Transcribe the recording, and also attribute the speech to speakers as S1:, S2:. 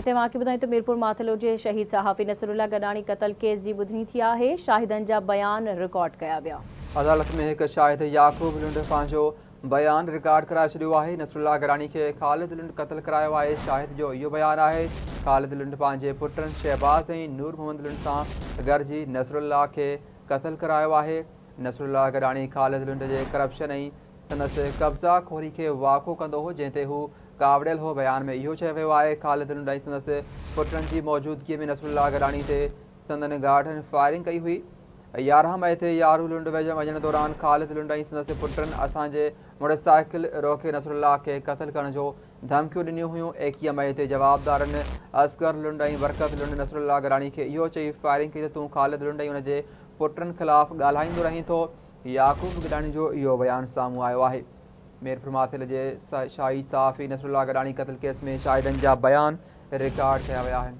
S1: توهان کي ٻڌايون ته ميرپور ماٿيلو جي شهيد صحافي نصرالله گڏاڻي قتل ڪيس جي ٻڌڻي ٿي آهي، شاهدن جا بيان رڪارڊ ڪيا ويا.
S2: عدالت ۾ هڪ شاهد يعقوب لنڊ پنهنجو بيان رڪارڊ ڪرائي ڇڏيو آهي. نصرالله گڏاڻي کي خالد لنڊ قتل ڪرايو آهي، شاهد جو اهو بيان آهي. خالد لنڊ پنهنجي پٽن شهباز ۽ نور محمد لنڊ سان گڏجي نصرالله کي قتل ڪرايو آهي. نصرالله گڏاڻي خالد لنڊ جي ڪرپشن ۽ سندس قبضا خوري کي واکو ڪندو هو، جنهن تي هو ڪاوڙيل هو. بيان ۾ اهو چيو ويو آهي خالد لنڊ ۽ سندس پٽن جي موجودگي ۾ نصرالله گڏاڻي تي سندن گارڊن فائرنگ ڪئي هئي. 11 مئي تي يارو لنڊ وڃڻ دوران خالد لنڊ ۽ سندس پٽن اسان جي موٽرسائيڪل روڪي نصرالله کي قتل ڪرڻ جو ڌمڪيون ڏنيون هيون. 21 مئي تي جوابدارن اصغر لنڊ ۽ برڪت لنڊ نصرالله گڏاڻي کي اهو چئي فائرنگ ڪئي ته تون خالد لنڊ ۽ ان جي پٽن خلاف ڳالهائيندو رهين ٿو. يعقوب گڏاڻي جو اهو بيان سامهون آيو آهي. ميرپور ماٿيلي جي شاهي صحافي نصرالله گڏاڻي قتل ڪيس ۾ شاهدن جا بيان رڪارڊ ڪيا ويا آهن.